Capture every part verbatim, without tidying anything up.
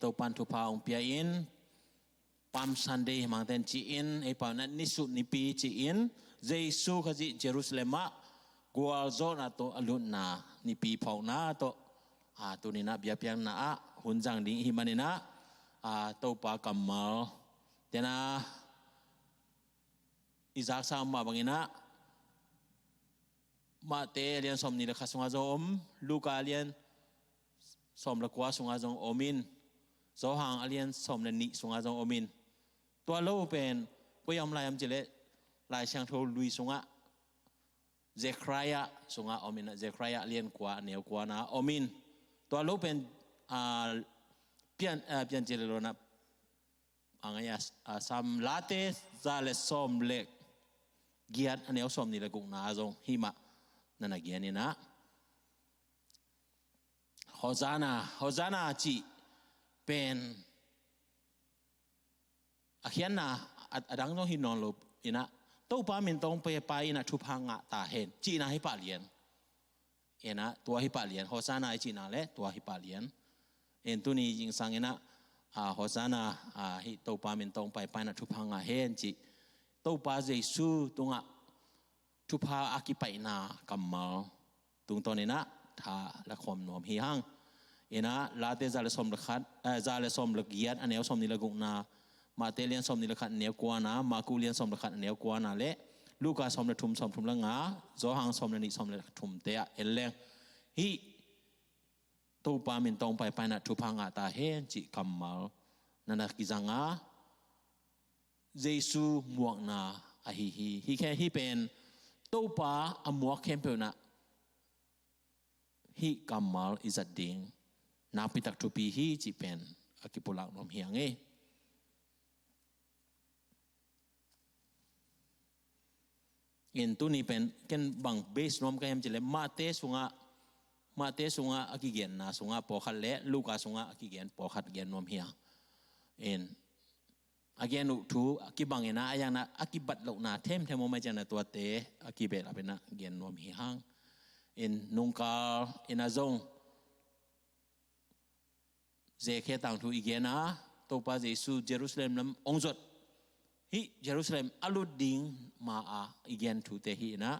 Topan thupha hong pia in, Palm Sunday himangten ci-in, ei pau na nisuh nipi ci-in, Jesu Khazih Jerusalem ah gualzawhna tawh a lutna nipi phawkna tawh, a, tuninah biakpiakna ah hun zang ding ihi maninah, a, Topa kammal tena i zaksa mah banginah Mate a lian sawm nih le khat sungah zong om, Luka a lian sawm le kua sungah zong om in, Zohang a lian sawm le nih sungah zong om in. Tua lo pen koi a om lai am cileh Lai Siangtho lui sungah Zekhariah sungah om in, Zekhariah a lian kua a neu kuana om in. Tua lo pen, a, pian, a, pian cileh lona a ngai a, a, sam Late za le sawm le giat a neu sawm nih le gukna zong himah nana gianinah Hosanna, Hosanna cih pen a khiatna a, a dang zong hi nawn lo inah Topa min tawh hong paipai inah thupha ngah ta hen cihna hi pah lian. Inah tua hi pah lian, Hosanna i cihna le tua hi pah lian. In tuni zingsang inah, a, Hosanna, a, hi Topa min tawh hong paipai inah thupha ngah hen cih Topa Jesu tungah thupha a kipaihna kammal tungtawn inah tha la khawm nuam hi hang. Inah Late za le sawm le khat, eh, za le sawm le giat a neu sawm nih le gukna, Mate lian sawm nih le khat a neu kuana, Maku lian sawm le khat a neu kuana le Luka sawm le thum, sawm thum le nga, Zohang sawm le nih, sawm le thumte ah en leng hih Topa min tawh hong paipai inah thupha ngah ta hen cih kammal nana kizanga Jesu muakna ahi hi. Hih khe hih pen Topa a muak khempeuh inah hih kammal i zat ding nakpitak thupi hi cih pen a kipulak nuam hi hang e. In tuni pen ken bang base nuam ka hiam cileh Mate sungah, Mate sungah a kigenna sungah pawlkhat le Luka sungah a kigen pawlkhat gen nuam hi hang. In a gen uh thu a kibang inah a yakna a kibat lohna themthem om a cianah tuate a kibehlap inah gen nuam hi hang. In nungkal inah zong Zekhe tangthu i gen a, Topa Jesu Jerusalem lam hong zot. Hih Jerusalem a lut ding ma-a i gen thute hi inah,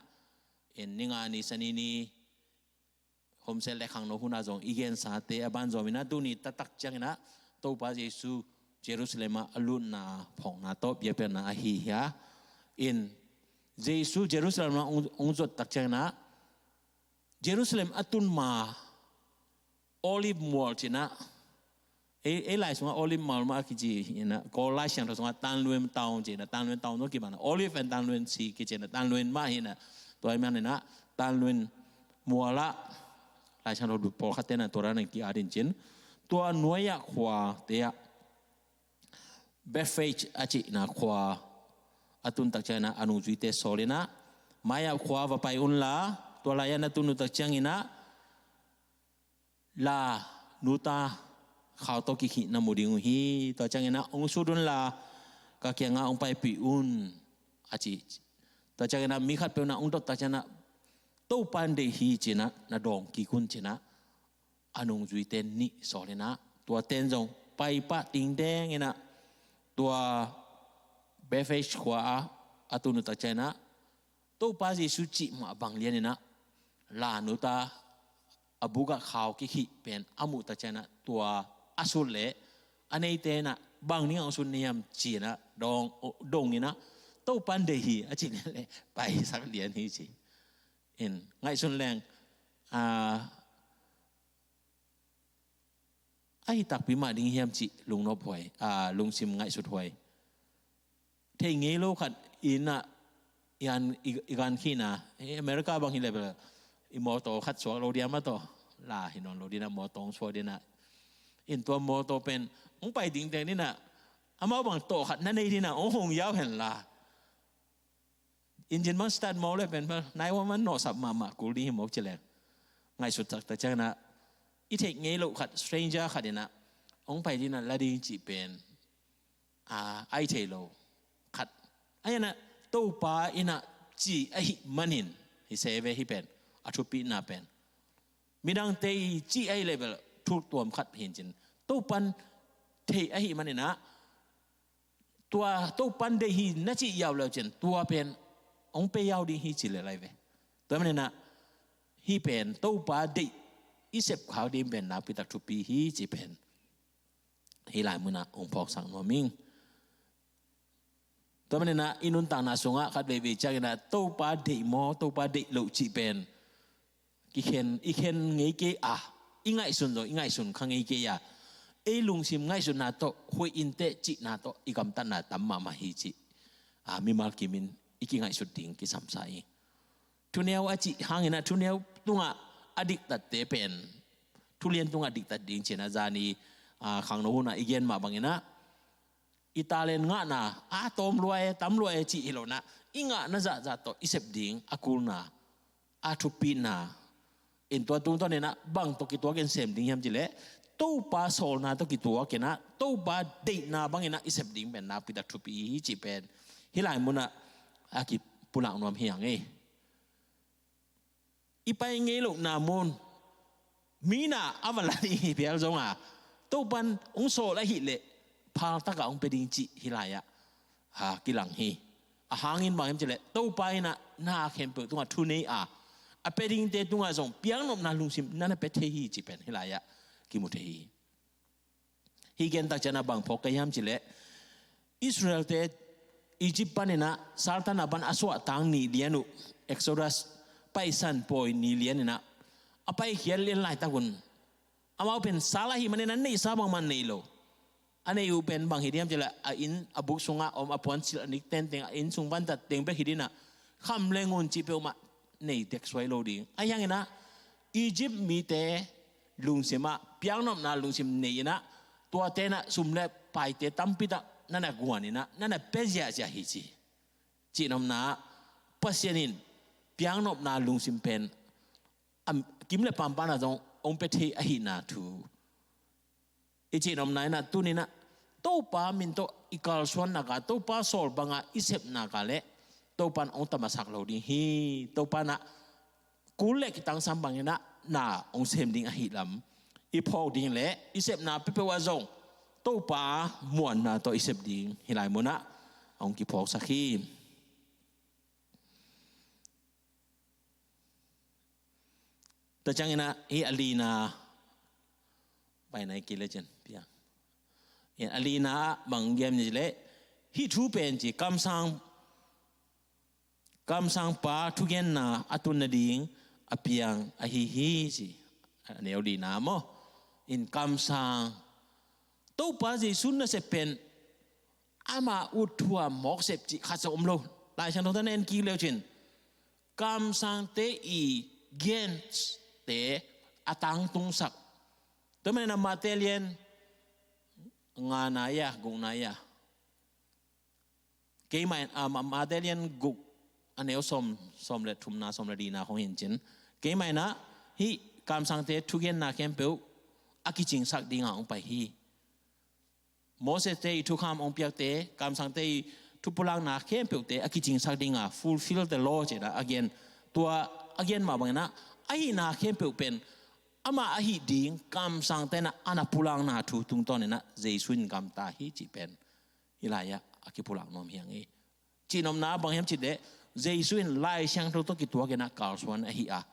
in ni nga ni sani ni homset le khangno huna zong i gensate a banzawm inah tuni taktak ciang inah Topa Jesu Jerusalem ah a lutna phawkna tawh biakpiakna ahi hi a. In Jesu Jerusalem ah hong, hong zot tak ciang inah Jerusalem a tun ma Olive mual cinah, ei, ei lai sungah Olive mual mah kici inah, Kawl Lai Siangtho sungah Tanluin Town cinah, Tanluin Town zong kibang inah, Olive and Tanluin si kici inah, Tanluin mah hi inah, tua hi man inah, Tanluin mual ah, Lai Siangtho pawlkhat tenah tua dan a ki-at in cin, tua nuai-ah khuate ah, Bethphage a cihna khua a tun tak ciang inah a nungzuite sawl inah, mai-ah khua va pai unla, tua lai-ah na tun uh tak ciang inah, la nuta khau tawh kikhih na mu ding uh hi. Tua ciang inah hong sut unla, ka kiangah hong paipih un, a ci. Tua ciang inah mi khatpeuh inah hong dot tak ciang inah, Topa in deih hi cinah na dawng kik un cinah, a nungzuite nih sawl inah, tua ten zong paipah tingteng inah, tua Bethphage khua ah a tun uh tak ciang inah, Topa Jesu cih mah bang lian inah, la nuta a bukah khau kikhih pen a muh tak ciang inah, tua a sut leh a neite inah, bang ning a hong sut na hiam ci inah dong, dong inah, Topa in deih hi a cih lian leh paisak lian hi ci. In ngaihsun leng, a, ahi takpi mah ding hiam cih lungnop huai, a, lungsim ngaihsut huai. Thei ngei lo khat inah, i an, i, i gan khina, eh, America bang hi leh bel, i mawtaw khat suak lo dia mah tawh, la hi nawn lo dinah, mawtaw hong suak dinah. In tua mawtaw pen hong pai dingteng dinah, amau bang tawh khat na nei dinah, hong hong yau henla, engine bang start mawk leh pen bel nine one one nawhsap mahmah kul ding hi mawk ci leng. Ngaihsut taktak ciang inah, i theih ngei loh khat, stranger khat inah hong pai dinah la ding cih pen, a, ai thei lo khat. Ai inah Topa inah ci ahih manin, hi se ve hih pen, a thupina pen. Midangte i cih ahi leh bel thuk tuam khat hi in cin. Topa in thei ahih maninah tua Topan deih hi na cih yau leu cin tua pen hong pei yau ding hi ci le lai ve. Tua maninah hih pen Topa deih i sep khak ding pen nakpitak thupi hi ci pen hih lai munah hong phawksak nuam ing. Tua maninah i nuntakna sungah khat veivei cianginah Topa deih maw Topa deih loh cih pen kikhen i khen ngei kei a, i ngaihsun zong i ngaihsun kha ngei kei a, ei lungsim ngaihsutna tawh hoih inteh cihna tawh i gamtatna tam mahmah hi cih a, mimal kimin i kingaihsut ding kisamsa ing. Thuneu a cih hanginah thuneu tungah a diktatte pen thulian tungah diktat ding cinah zani a, khangno hunah i gen mah banginah i talent ngahna a tawm lua e tam lua e cih hi lonah i ngahna zahzah tawh i sep ding a kulna a thupina in tua tungtawninah bang tawh kituakin sem ding hiam cileh Topa sawlna tawh kituakinah Topa deihna banginah i sep ding pen nakpitak thupi hi cih pen hih lai munah a kipulak nuam hi hang ei. I pai ngei lohna mun mina a va la ding hi pial zonga Topan hong sawl ahileh phaltakah hong pia ding cih hih lai-ah ha kilang hi. A hangin bang hiam cileh Topa innah na khempeuh tungah thunei a a pia dingte tungah zong piaknopna lungsim na na pia thei hi cih pen hih lai-ah kimu thei hi. Hih gentak cianah bang phawk ka hiam cileh Israelte Egypt paninah Saltana pan a suahtang ni lian uh Exodus paisan pawi ni lianinah a paikhiat lian laitakun amau pen sal ahih manin an neihsa bangmah nei lo. A nei uh pen bang hi diam cileh a inn a buk sungah om a puansilh a nik tenteng a inn sung vantat teng bek hi dinah kham le ngun cih peuhmah nei tek suai lo ding. A hianginah Egypt mite lungsimah piaknopna lungsim nei inah tuate inah sum le paite tampitak na na guan inah na na pia ziahziah hi ci. Cihnopna Pasian in piaknopna lungsim pen a kim le pampana zong hong pia thei ahihna thu i cihnopna inah tuninah Topa min tawh i kalsuannaka Topa sawl banga i sepnaka le Topan hong tamasak lo ding hi. Topanah kul le kitangsam banginah na hong sem ding ahih lam i phawk ding le i sepna peuhpeuh ah zong Topa muanna tawh i sep ding hih lai munah hong kiphawksak hi. Tua cianginah hih a lina paina i kile cin piang. A lina ah bang giam ni leh hih thu pen ci kamsang kamsangpa thugenna a tun nading a piang ahi hi ci. A neu lina maw in kamsang Topa Jesu nasep pen ama ut thua mawk sep cih khat sa om lo. Lai Siangtho tana en kik leu cin kamsangte i gente a tangtungsak. Tua manin a Mate lian ngana ia gukna ia keimah in a Mate lian guk a neu sawm sawm le thumna sawm le lina khong hin cin keimah in a hih kamsangte thugenna khempeuh a kicingsak dinga hong pai hi. Moses te i thukham hong piakte kamsangte i thupulakna khempeuhte a kicingsak dinga fulfill the law cina a gen tua a gen mah bangina a hihna khempeuh pen ama a hih ding kamsangte na ana pulakna thu tungtawn ina Jesu in gamta hi cih pen hih lai-ah a kipulak nuam hi hang hi. Cihnopna bang hiam cih leh Jesu in Lai Siangtho tawh kituak ina kalsuan ahi a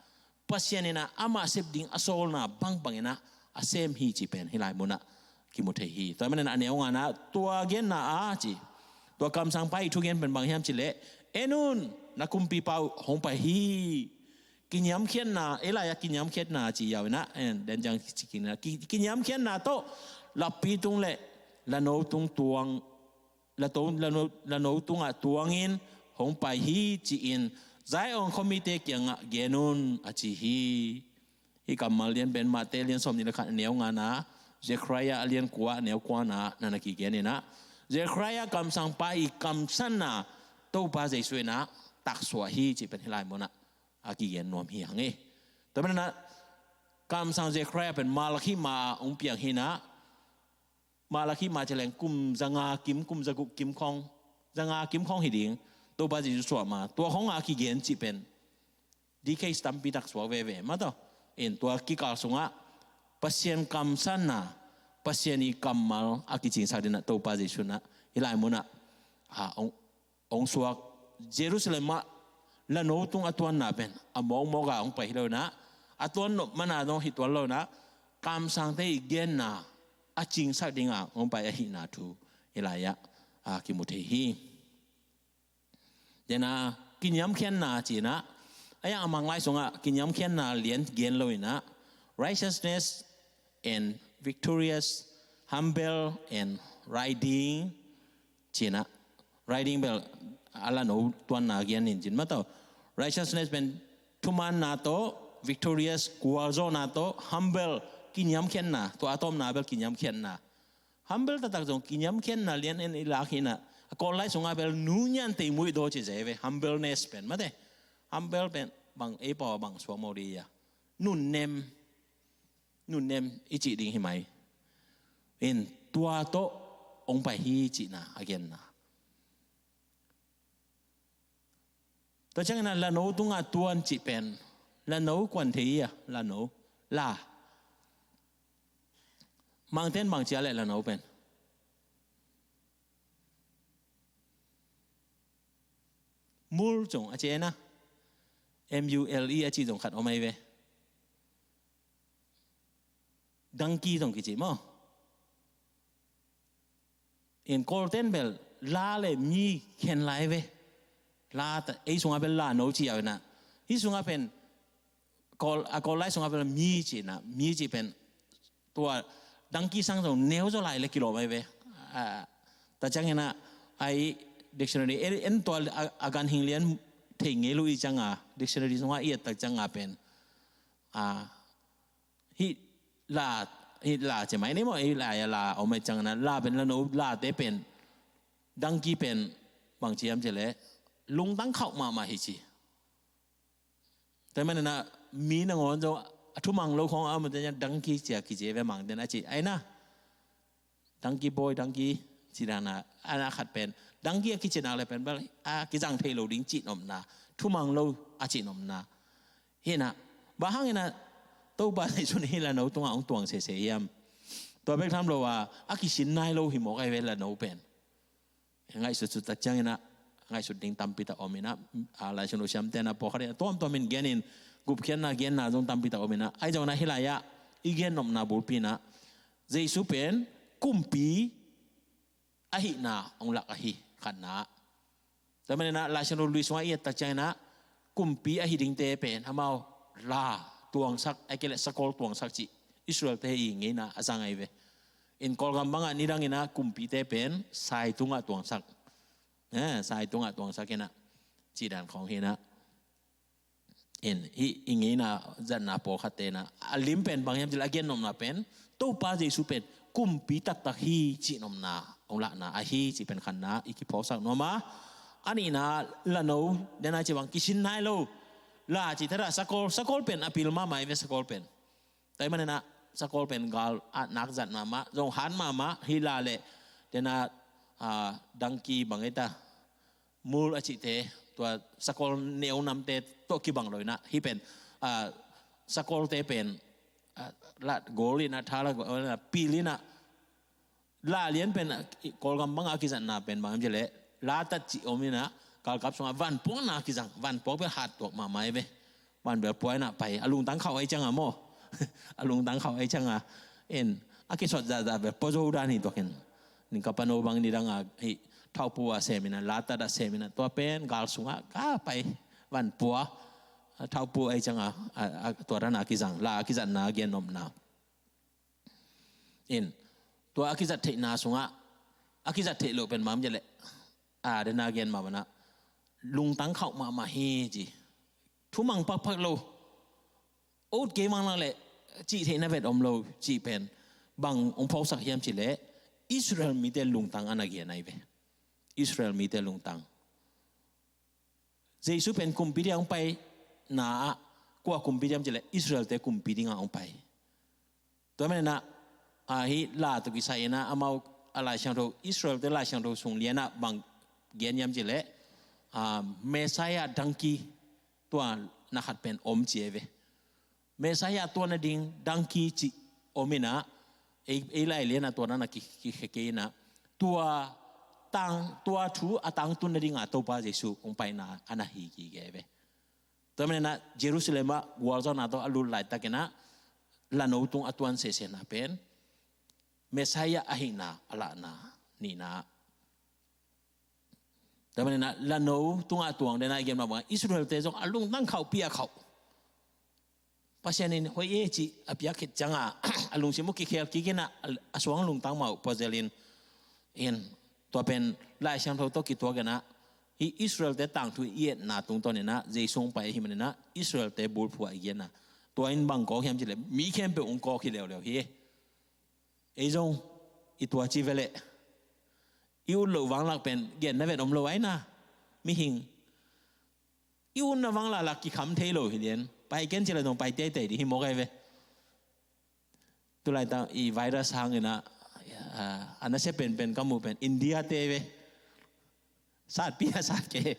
Pasian ina amah sep ding a sawlna bangbang ina a sem hi cih pen hih lai munah kimu thei hi. Tua manin a neu ngana tua genna a ci tua kamsangpa i thugen pen bang hiam cih leh en un na kumpipa uh hong pai hi. Kiniamkhiatna ei lai-ah kiniamkhiatna ci yau ina en den jang ci kina kiniamkhiatna tawh lappi tung le lano tung tuang lato lano tungah tuangin hong pai hi ci-in Zion khuamite kiangah gen un a ci hi. Hih kammal lian pen Mate lian sawm nih le khat a neu ngana Zechariah a lian kua a neu kuana nana kigen ina Zechariah kamsangpa i kamsanna Topa Jesu ina taksuah hi cih pen hih lai munah a kigen nuam hi hang hi. Tua manina kamsang Zechariah pen Malakhi ma hong piang hi ina Malakhi ma celeng kum zanga kim kum zaguk kim khong zanga kim khong hi ding Topa Jesu suah ma tua khong a kigen cih pen details tampi tak suak veve ma tawh in tua kikal sungah Pasian kamsanna Pasian i kammal a kicingsak dinah Topa Jesu nah hih lai munah a, hong, hong suak. Jerusalem ah lano tung a tuanna pen a mawkmawk a hong pai hi lo inah, a tuan nop mana zong hi tuan lo inah, kamsangte i genna a cingsak dinga hong pai ahihna thu hih lai-ah a kimu thei hi. Dena kiniamkhiatna cinah, a yang a Manglai sungah kiniamkhiatna lian gen lo inah, righteousness and victorious, humble and riding cinah, riding bel a lano tuanna gen in cin mataw. Righteousness pen thumanna tawh, victorious gualzawhna tawh, humble kiniamkhiatna, tua a tawpna bel kiniamkhiatna. Humble taktak zong kiniamkhiatna lian en i lak hinah, a Kawl lai sungah bel nu nian tei muih daw ci zei ve, humbleness pen mate. Humble pen bang ei pau bang suak maw di a, nunnem, nunnem i cih ding hi mai. In tua tawh hong pai hi cihna a genna. Tua ciangin a lano tungah tuan cih pen, lano kuan thei hi a, lano, la. Mangten bang cia le lano pen mul zong a cena, M U L E a cih zong khat om ai ve. Dangki zong kici maw? In Kawlten bel la le mi khen lai ve. La ta, ei sungah bel la no ci au inah. Hih sungah pen Kawl, a Kawl lai sungah bel mi ci inah, mi ci pen tua dangki sang zong neu zaw lai le kilawm ai ve. A, ta ciang inah ai dictionary en, en tua a, a gan hing lian thei ngei lu i cianga dictionary sungah i et tak cianga pen a, hih la, hih la ci mai ni maw, hih la, hih la om ai ciang na, la pen lano, late pen, dangki pen bang ci hiam ci leh lungtang khauh mahmah hi ci. Tua manin ah mi nangawn zong a thumang lo khawng a om te dangki ci a kici ve, Mangten a ci ai na. Dangki bawi, dangki ci dan a, a na khat pen dangki a kici nak le pen bel a kizang thei lo ding cih nopna, thumang lo a cih nopna. Hi na, bang hang in ah Topa Jesu in hih lano tungah hong tuang sese hiam? Tua bek tham lo a, a kisin nai lo hi mawk ai ve lano pen. Ngaihsut sut tak ciang in ah, ngaihsut ding tampi tak om in ah, a, Lai Siangtho siamte na pawlkhat in ah tuamtuam in gen in, gupkhiatna genna zong tampi tak om in ah, ai zong na hih lai ah i gen nopna bulpi in ah Jesu pen kumpi ahihna hong lak ahi, khatna. Tua manin ah Lai Siangtho Lui sungah i et tak ciang in ah kumpi ahi dingte pen amau la tuangsak, a kei leh sakol tuangsak cih Israel-te i ngeina a zang ai ve. In Kawlgam bangah nidang in ah kumpite pen sai tungah tuangsak, eh, sai tungah tuangsak in ah cih dan khawng hi in ah. In, hih i ngeina zatna pawlkhatte na a lim pen bang hiam cih leh a gen nopna pen Topa Jesu pen kumpi taktak hi cih nopna hong lakna ahi cih pen khatna i kiphawksak nuam a. A nihna lano, den a ci bang kisin nai lo. La cih thadah sakol, sakol pen a pil mahmah ai ve, sakol pen. Tua ahih manin ah sakol pen gal a nak zat mahmah, zong hat mahmah, hih la leh den a, a, dangki bang ei ta, mul a cihte, tua sakol neu namte tawh kibang lo in ah, hih pen, a, sakolte pen, a, lat gol in ah, tha lat gol in ah, pil in ah, la lian pen, a, Kawlgam bangah a kizatna pen bang hiam cih leh, la tat cih om in ah, galkap sungah vanpuakna a kizang, vanpuak bel hat tuak mahmah ai ve. Van bel pua in ah pai, a lungtang khauh ai ciang a maw. A lungtang khauh ai ciang a. In, a kisawt zahzah bel pua zo dan hi tuak in. Ning ka pano bang nidang a, hih, thaupu a sem in ah, la tat a sem in ah, tua pen gal sungah ka pai, vanpua, a, thaupu ai ciang a, a, a, tua dan a kizang, la a kizatna a gen nopna. In, tua a kizat theihna sungah, a kizat theih loh pen bang hiam cih leh, a, den a gen mahmah in ah, lungtang khauh mahmah hi ci. Thumang pakpak lo. Ut kei mang lak leh cih theihna vet om lo cih pen bang hong phawksak hiam cih leh Israel mite lungtang a na gen ai ve. Israel mite lungtang. Jesu pen kumpi ding a hong paina ah, kua kumpi ding hiam cih leh Israel-te kumpi ding a hong pai. Tua manin ah, a, hih la tawh kisai in ah amau a Lai Siangtho, Israel-te Lai Siangtho sung lian ah bang gen hiam cih leh, a, Messiah dangki tua na khat pen om ci ai ve. Messiah tua nading dangki cih om in ah, Ei, ei lai lianah tua na na ki, kikhia kei inah, tua tang, tua thu a tangtun nadinga Topa Jesu hong paina a na hi kik e ve. Tua maninah Jerusalem ah gualzawhna tawh a lut laitakinah lano tung a tuan sesena pen Messiah ahihna a lahna nihna. Tua maninah lano tungah tuang dena i gen mah bangah Israelte zong a lungtang khauh pia khauh. Pasian in hoih e cih a piak khit cianga a lungsim uh kikhel kikinah a suang lungtang mah uh puazelin in tua pen Lai Siangtho tawh kituakinah hih Israelte tangthu i etna tungtawninah Jesu hong pai ahi maninah Israelte bulphuh a i genna. Tua in bang kawk hiam cileh mi khempeuh hong kawk hi leuleu hi. Ei zong i tua ci veleh i ut loh vanglak pen genna vet om lo aina. Mihing i utna vanglalak kikham thei lo hi lian. Pai ken cileh zong pai teitei ding hi mawk ai ve. Tulaitak i virus hanginah a nasia penpen ka muh pen India te ve. Satpi a sat kei.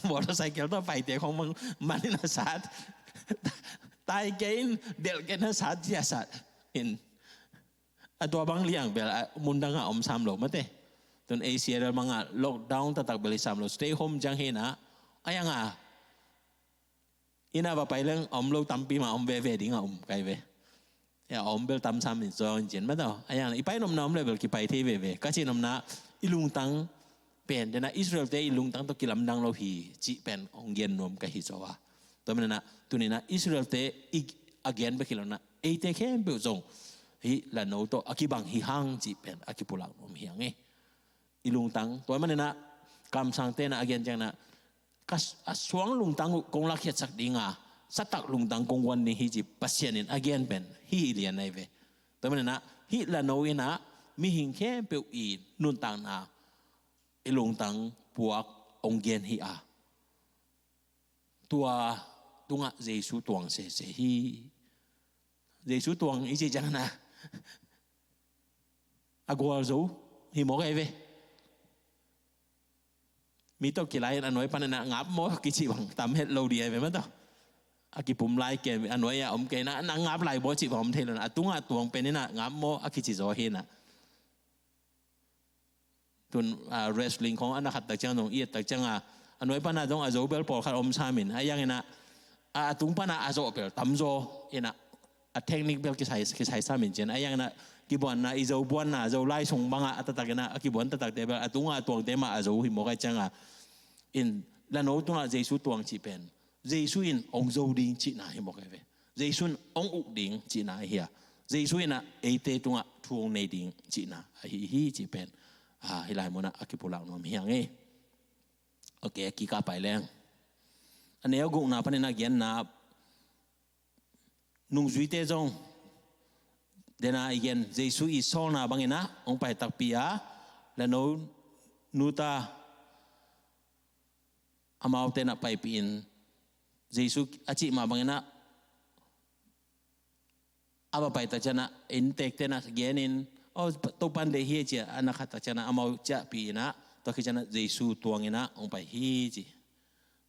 Motorcycle tawh paite khong manin a sat. Tai kei in delh kei na sat ci a sat in. A tua bang liang bel a mundanga om sam lo mate. Tun Asia bel manga lockdown taktak bel i sam lo, stay home ciang hina. A yanga ina va pai leng a om lo tampi ma om veve dinga om kai ve. A om bel tam sam in zong cin mataw. A yanga i pai nomna om le bel kipai thei veve ka ci nomna i lungtang pen dena Israel te i lungtang tawh kilamdang lo hi cih pen hong gen nuam ka hi zaw a. Tua manina tunina Israel te i a gen bek hi lona eite khempeuh zong hi lano tawh a kibang hi hang cih pen a kipulak nuam hi hang e. I lungtang tua manina kamsang tena a gen ciangna ka a suang lungtang uh kong lakkhiatsak dinga satak lungtang kong guan ding hi cih Pasian in a gen pen hi hi lian ai ve. Tua manina hi lano ina mihing khempeuh i nuntakna i lungtang puak hong gen hi a. Tua tungah Jesu tuang sese hi. Jesu tuang i cih ciangna a gual zo hi mawk ai ve. Mi tawh kilai in a nuai panina ngap maw kici bang tam het lo di ai ve mataw. A kipum lai ke a nuai a om ke na na ngap lai baw cih bang om thei lo na a tungah tuang penina ngap maw a kici zaw hi na. Tun wrestling khong ana khat tak ciang zong i et tak cianga a nuai pana zong a zo bel pawlkhat om samin a yangina a tung pana a zawh bel tamzaw ina a technique bel kisai, kisai samin cian a yangina kibuanna i zo buanna zo lai sung banga a tatakina a kibuan tatakte bel a tunga a tuangte mah a zo hi mawk ai cianga in lano tunga Jesu tuang cih pen Jesu in ong zo ding cihna hi mawk ai ve. Jesu in ong uk ding cihna ahi a Jesu in a eite tungah thu ong nei ding cihna ahi hi cih pen hi lai munah a kipulak nuam hi hang e. Ok, a kikah pai leng a neu gukna panin a gianna nungzuite zong dena i gen Jesu i sawlna bangina ong pai takpi a lano nuta amau tena paipi in Jesu a cih mah bangina a va pai tak ciana inntek tena genin aw Topan deih hi cia ana khat tak ciana amau ciahpi ina tua khi ciana Jesu tuangina hong pai hi ci.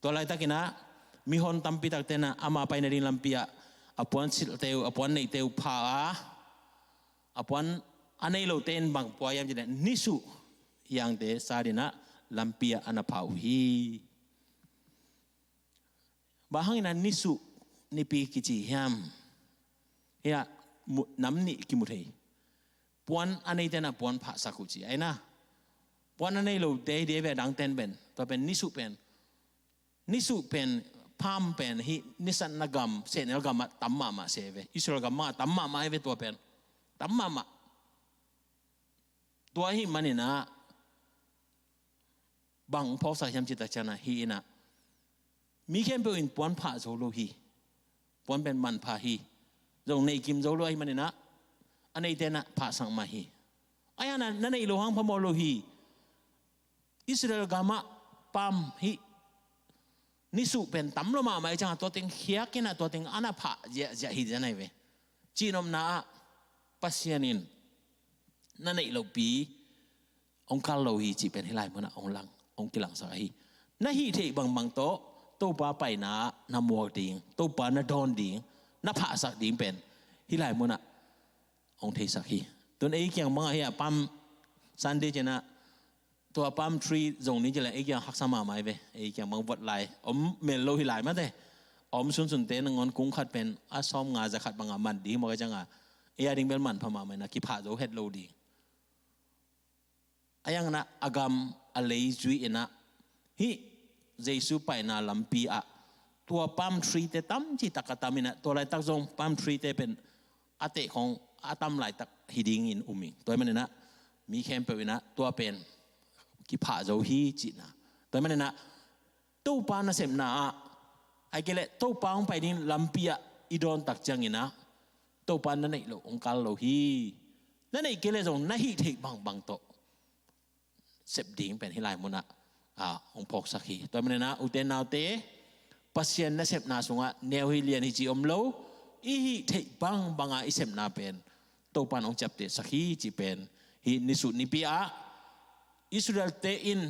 Tua laitakina mihon tampi tak tena ama pai nading lampi ah a puan silhte uh a puan neihte uh pha a a puan a nei lote in bang pua hiam cina nisuh hiangte sadina lampi ah ana pha uh hi. Bang hangina nisuh nipi kici hiam? Hiah nam nih kimu thei. Puan a nei tena puan phahsak uh ci aina. Puan a nei lo te hi dia ve dang ten pen tua pen nisuh pen nisuh pen pham pen hi nisatna gam senel gam ah tam mahmah se ve Israel gam ah tam mahmah hi ve tua pen tam mahmah. Tua hi manina bang phawksak hiam cita ciana hi ina mi khempeuh in puan phah zo lo hi. Puan pen man phah hi. Zong nei kim zo lo ahi manina a nei tena phahsak mah hi. Ayana na nei lo hang phamawh lo hi. Israel gamah pam hi. Nisuh pen tam lo mahmah i cianga tua teng khiak ina tua teng ana phah ziahziah hi zian ahi ve. Cihnopna ah Pasian in na neih lopi hong kal lo hi cih pen hi lai munah hong lang hong kilangsak ahi. Na hih theih bangbang tawh Topa paina na muak ding Topa na dawn ding na phahsak ding pen hi lai munah hong theisak hi. Tun ei kiang bang ahi a Palm Sunday ci-in ah, tua palm tree zong ni ci leng ei kiang haksa mahmah hi ve. Ei kiang bang vot lai om mel lo hi lai mate. A om sunsunte nangawn kung khat pen a sawmnga za khat bangah man ding mawk a ciangah, ei a ding bel manpha mahmah in ah kiphah zo het lo ding. A yang in ah a gam a lei zui in ah hih Jesu paina lampi ah tua palm tree te tam citak a tam in ah, tua laitak zong palm tree te pen a teh khong a tam laitak hi dingin um ing. Tua ahih manin ah mi khempeuh in ah tua pen kiphah zo hi cihna. Tua ahih manin ah Topa nasepna ah, ahih kei leh Topa hong pai ding lampi ah i dawn tak ciangin ah, Topa na neih loh hong kal lo hi. Na neih kei leh zong na hih theih bangbang tawh sep ding pen hih lai munah, ah, hong phawksak hi. Tua ahih manin ah ute naute, Pasian nasepna sungah neu hi lian hi ci om lo, i hih theih bangbang a i sepna pen Topa in hong ciaptehsak hi cih pen hih nisuh nipi ah Israel-te in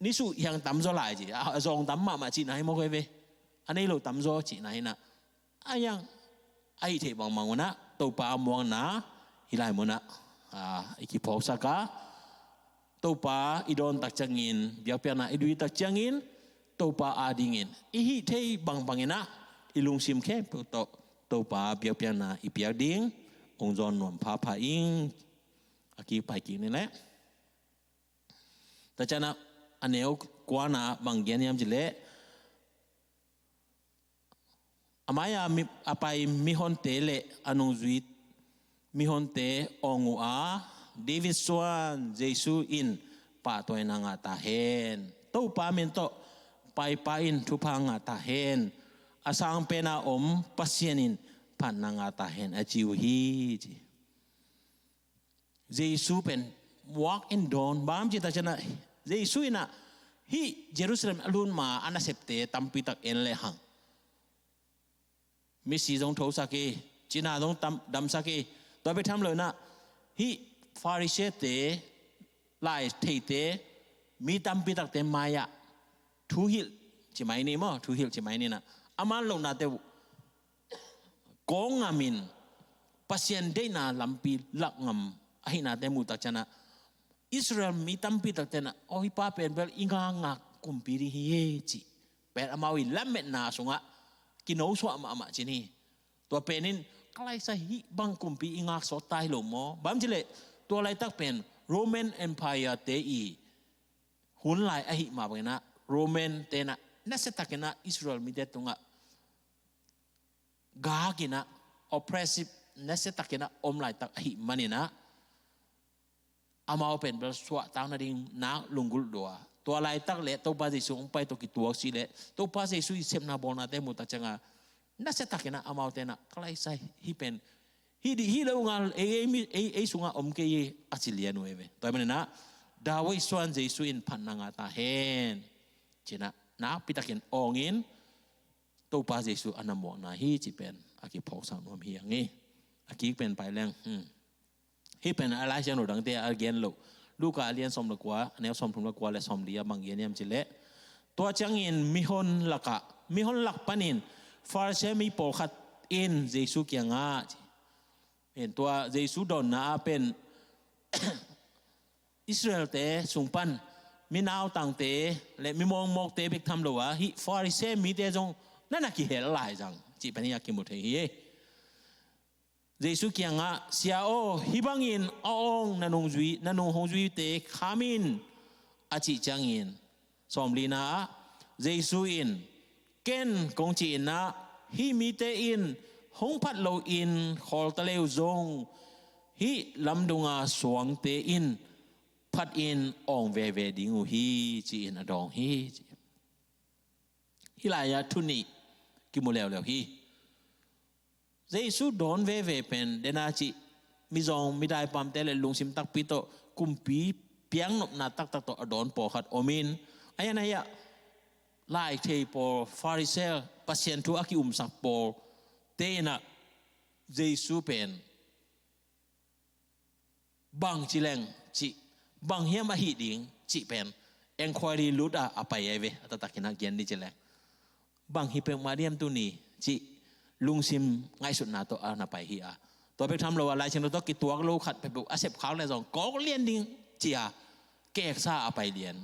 nisuh hiang tam zaw lai ci, a, a zawng tam mahmah cihna hi mawk hi ve. A nei lo tam zaw cihna hi in ah, a yang a hih theih bangbang un ah Topa a muakna hih lai munah, a, i kiphawksak a, Topa i dawn tak ciangin, biakpiakna i duh tak ciangin, Topa adingin i hih theih bangbang in ah i lungsim khempeuh tawh Topa biakpiakna i piak ding hong zawn nuam phapha ing. A kik pai kik ni leh. Tua ciangin ah a neu kuana bang gen hiam cih leh, a mai-a mi, a pai mihonte le a nungzui mihonte awng uh a, David suan Jesu in pahtawina ngah ta hen. Topa min tawh paipa in thupha ngah ta hen. A sang pen a om Pasian in phatna ngah ta hen, a ci uh hi ci. Jesu pen muak in dawn, bang hang hiam cih tak ciangin ah, Jesu in ah hih Jerusalem a lut ma a nasepte tampi tak en le hang, misi zong thosak hi, cina zong tam, damsak hi. Tua bek tham lo in ah hih Pharisee-te, lai theite, mi tampi takte mai-ah thuhilh ci mai ni maw, thuhilh ci mai ni in ah, a man lohnate uh kawk ngam in, Pasian deihna lampi lak ngam ahihnate muh tak ciangin ah, Israel mi tampi takte in ah, "Aw, hih pa pen bel i ngakngak kumpi ding hi e," cih pen amau i lametna sungah kinosuah mahmah ci ni. Tua pen in, "Ka laisa hih bang kumpi i ngak sawt ta hi lo maw?" Bang hang hiam cih leh tua laitak pen Roman Empire-te i hun lai ahih mah bangin ah, Roman-te in ah nasiatakin ah Israel mite tungah gak in ah, oppressive, nasiatakin ah om laitak ahih manin ah, amau pen bel suahtak nading nak lunggulh lua. Tua laitak le Topa Jesu hong pai tawh kituak sih leh, Topa Jesu i sepna bawlnate muh tak ciangin ah, nasiatakin ah amaute in ah, "Ka laisa hih pen, hih dih, hih lo ngal, ei, ei, mi, ei, ei sungah om kei hi," a ci lian uh hi ve. Tua ahih manin ah, "David suan Jesu in phatna ngah ta hen," ci-in ah nakpi takin awng in, Topa Jesu a na muakna hi cih pen a kiphawksak nuam hi hang hi. A kik pen pai leng, hmm. Hih pen a Lai Siangtho dangte a gen lo. Luka a lian sawm le kua, a neu sawmthum le kua le sawmli ah bang gen hiam cih leh, tua ciangin mihon lakah, mihon lak panin Pharisee mi pawlkhat in Jesu kiangah ci. Pen tua Jesu dawnna ah pen Israel-te sung pan mi nautangte le mi mawkmawkte bek tham lo a, hih Pharisee mite zong na na kihel lai zang cih pen hih a kimu thei hi. Jesu kiangah, "Sia aw, hih bangin a awng na nungzui, na nung hong zuite kham in," a cih ciangin, sawmlina ah Jesu in, "Ken kong ci-in ah, hih mite in hong phat loin khawlta le uh zong, hih lamdunga suangte in phatin awng veve ding uh hi," ci-in a dawng hi, ci. Hih lai-ah thu nih kimu leuleu hi. Jesu dawn veve pen, dena cih, mizawng, midaipamte le lungsim takpi tawh, kumpi piaknopna taktak tawh a dawn pawlkhat om in, a hian a hiah, lai thei pawl, Pharisee, Pasian thu a ki-umsak pawlte in ah, Jesu pen, bang ci leng cih, bang hiam a hih ding cih pen, enquiry lut a, a pai ahi ve, a taktakin a gen ni ci leng. Bang hi peuhmah diam tuni cih lungsim ngaihsutna tawh a na pai hi a. Tua bek tham lo a, Lai Siangtho tawh kituak lo khat peuhpeuh a sep khak leh zong kawk lian ding ci-a keksa a pai lian.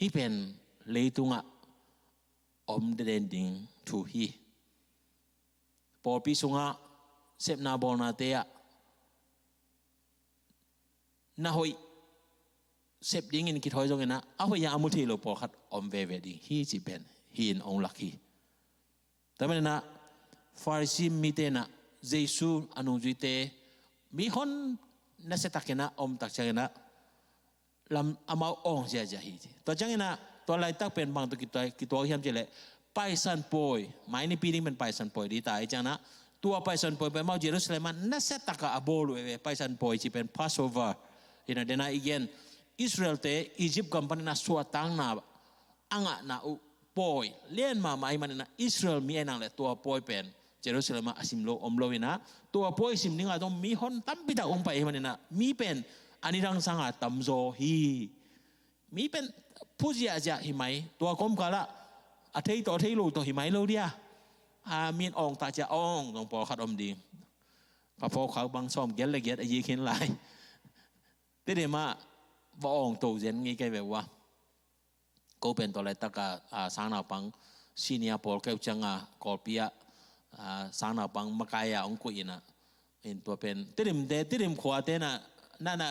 Hih pen leitungah om den ding thu hi. Pawlpi sungah sepna bawlnate ah na hoih sep dingin kithawi zongin ah, a hoih a a mu thei lo pawlkhat om veve ding hi cih pen hih in ong lak hi. Tua manin ah Farisi mite in ah Jesu a nungzuite mihon nasiatakin ah om tak ciangin ah lam amau awng ziahziah hi ci. Tua ciangin ah tua laitak pen bang tawh kituak, kituak hiam cih leh Paisan Pawi, mai nipi ding pen Paisan Pawi ding ta ahih ciangin ah, tua Paisan Pawi pen amau Jerusalem ah nasiatak a a bawl uh hi ve. Paisan Pawi cih pen Passover hi-in ah, den a i gen Israelte Egypt gam panin a suahtakna a ngahna uh pawi lian mahmah ahih manin ah, Israel mi ahih nang leh tua pawi pen Jerusalem ah a sim lo om lo-in ah, tua pawi sim dingah zong mihon tampitak ong pai ahih manin ah, mi pen a nidang sangin tamzaw hi. Mi pen phu ziahziah hi mai. Tua kawmkal ah a thei tawh a thei lo tawh hi mai lo dia. A, mi in awng ta ciang awng zong pawlkhat om ding. Ka phawk khak bang sawm giat le giat a yi khin lai. Tedim ah va awng to zen ngei kei ve ua. Ko pen tua laitak a, a, sangnaupang senior pawl keu ciang a, Kawlpi ah, a, sangnaupang makai a ong koih in ah. In tua pen Tedim te, Tedim khuate na, na, na,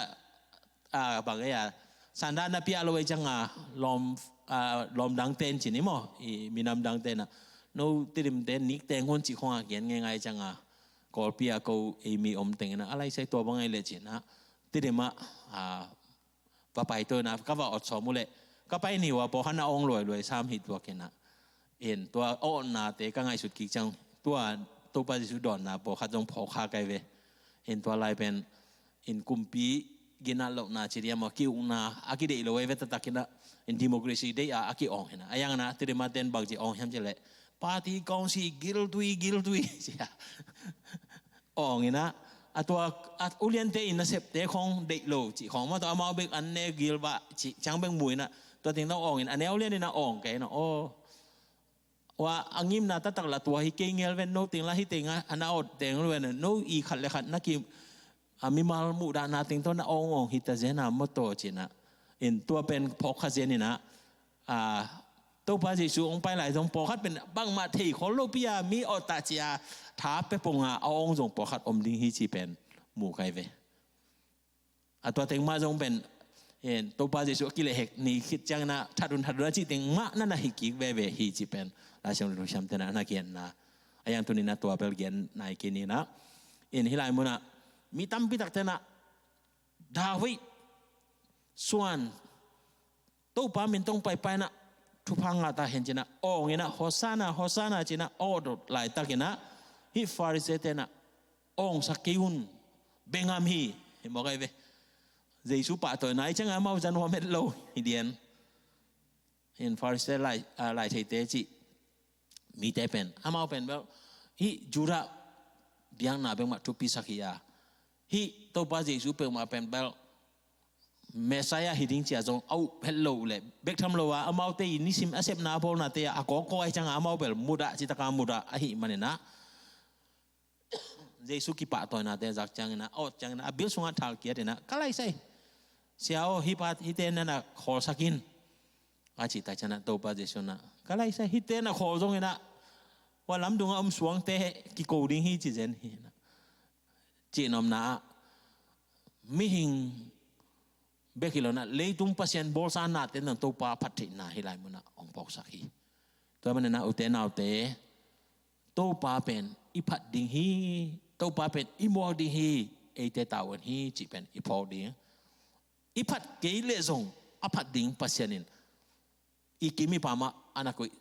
a, bang ei a, sanda na pia lo ei ciang a, lawm, a, lawm dang ten ci ni maw, i minam dang ten ah. No Tedim te nik teng hun cih khong a gen ngeingai ciang a, Kawlpi ah ko ei mi om teng in ah, a lai sai tua bang ei leh ci-in ah. Tedim ah, a, va pai to in ah, ka va awt sawm uh leh, ka pai ni ua pawlkhat na awng luailuai sam hi tuak in ah. In tua awtnate ka ngaihsut kik ciang, tua Topa Jesu dawnna pawlkhat zong phawk kha kai ve. In tua lai pen, in kumpi ginat lohna ci diam aw, ki-ukna a kideih lo ei ve taktak in ah, in democracy deih a, a ki-awng hi-in ah. A yang in ah, Tedim ah ten bang ci awng hiam cih leh, party council giltui, giltui ci a. Awng in ah, a tua, a uliante in nasepte khong deih lo cih khong maw, tua amau bek an ne gil bah cih ciang bek mu in ah, tua teng tawh awng in, a neu lian in ah awng kei in ah, aw. Ua, a ngimna taktak lah tua hi kei ngel ven, no teng lah hih teng ah, a na awt teng lo ven, no i khat le khat na ki, a mimal muhdahna teng tawh na awng awng hi ta zen a maw taw ci-in ah. In tua pen phawk kha zen in ah, a, Topa Jesu ong pai lai zong pawlkhat pen bangmah thei khol lopi a, mi awt ta ci a, tha pia pong a, a awng zong pawlkhat om ding hi cih pen mu kai ve. A tua teng mah zong pen, en, Topa Jesu a kilehhek ni khit ciangin ah, that un, that un a cih teng mah na na hi kik veve hi cih pen Lai Siangtho thusiamte in ah na genna. A yang tuni in ah tua bel gen nai kei ni in ah. In hih lai mun ah mi tampi takte in ah David suan Topa min tawh paipai in ah thupha ngah ta hen ci-in ah awng in ah, Hosanna, Hosanna ci-in ah awng laitak in ah, hih Farisee-te in ah awngsak kei un, bengam hi, hi mawk ai ve. Jesu pahtawina i ciangah amau za nuam het lo hi dian. Hin Farisee lai, ah, laitheite cih mite pen, amau pen bel hih Judah biakna bek mah thupisak hi a, hih Topa Jesu peuhmah pen bel Messiah hi ding ci-a zong a up het lo uh leh bek tham lo a, amaute i nisim a sepna a bawlnate ah a kawkkaw ahi ciangah amau bel mudah, citaka mudah ahih manin ah Jesu kipahtawinate zak ciangin ah, a awt ciangin ah, a bil sungah thal kiat in ah, ka laisai, Sia aw, hih pa, hihte na na khawlsak in, a cih tak ciangin ah Topa Jesu in ah, ka laisai, hihte na khawl zongin ah, hua lamdungah om suangte kiko ding hi ci zen hi in ah, cihnopna ah mihing bek hi lo in ah, leitung pasian bawlsa nate in ah Topa phattheihna hih lai mun ah hong phawksak hi. Tua manin ah ute naute, Topa pen i phat ding hi, Topa pen i muak ding hi, eite tavuan hi cih pen i phawk ding. I phat kei leh zong a phat ding Pasian in i kim i pam ah a na koih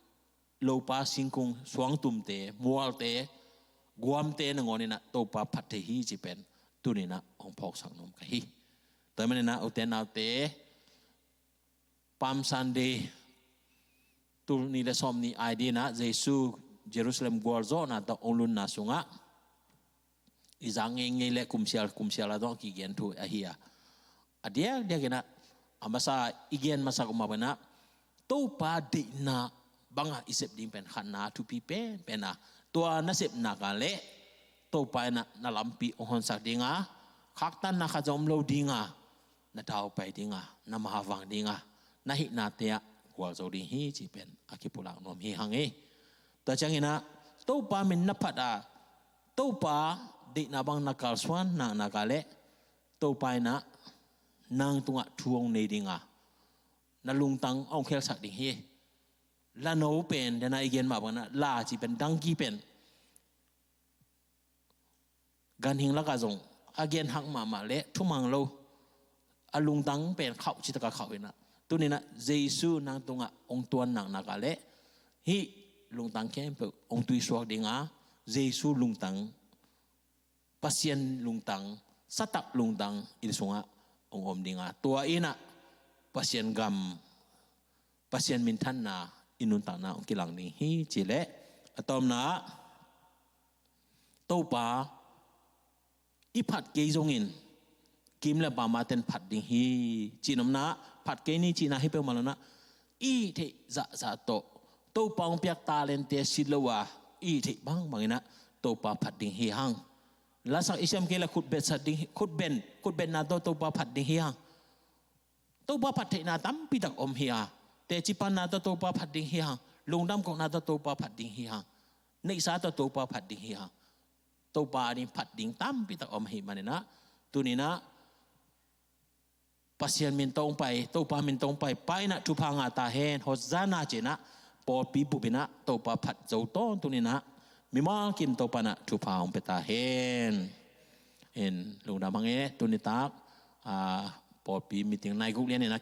lopa, singkung, suangtumte, mualte, guamte nangawn in ah Topa phat thei hi cih pen tuni in ah hong phawksak nuam ka hi. Tua manin ah ute naute, Palm Sunday, tul nih le sawmnih ai dingin ah Jesu Jerusalem gualzawhna tawh hong lunna sungah i zak ngeingei le kumsial kumsial a dong a kigen thu ahi a, a diakdiakin ah a masa i gen masak uh mah pen ah Topa deihna bangah i sep ding pen khatna a thupi penpen a, tua nasepna ka leh Topa in ah na lampi hong honsak ding a, khaktanna khat zong om lo ding a, na daupai ding a, na mavang ding a, na hihnate ah gualzo ding hi cih pen a kipulak nuam hi hang hi. Tua ciangin ah Topa min na phat a, Topa deihna bang na kalsuan naknak leh Topa in ah nang tungah thu hong nei ding a, na lungtang hong khelsak ding hi. Lano pen, den a i gen mah bangin ah, la cih pen, dangki pen ganhing lakah zong a genhak mahmah leh thumang lo, a lungtang pen khauh citak a khauh in ah, tuni in ah Jesu nang tungah hong tuan naknak leh hih lungtang khempeuh hong tuisuak ding a, Jesu lungtang, Pasian lungtang, satak lungtang i sungah hong om ding a, tua in ah Pasian gam, Pasian minthanna i nuntakna hong kilang ding hi cih leh, a tawpna ah Topa i phat kei zongin kim le pam a ten phat ding hi. Cihnopna ah phat kei ni cihna hi peuhmah lo in ah, i theih zahzah tawh Topa hong piak talente si lo a, i theih bangbang in ah Topa phat ding hi hang. Lasak i siam kei leh khutbetsat ding hi, khutben, khutbetna tawh Topa phat ding hi hang. Topa phat theihna tampi tak om hi a, teci panna tawh Topa phat ding hi hang, lungdam kohna tawh Topa phat ding hi hang, neihsa tawh Topa phat ding hi hang. Topa ading phat ding tampi tak om ahih manin ah, tuni in ah Pasian min tawh hong pai, Topa min tawh hong pai pa in ah thupha ngah ta hen, Hosanna ci in ah pawlpi bup in ah Topa phat zo tawntung in ah, mimal kim Topa in ah thupha hong pia ta hen. In lungdam hang e, tuni tak, ah, pawlpi meeting nai guk lian in ah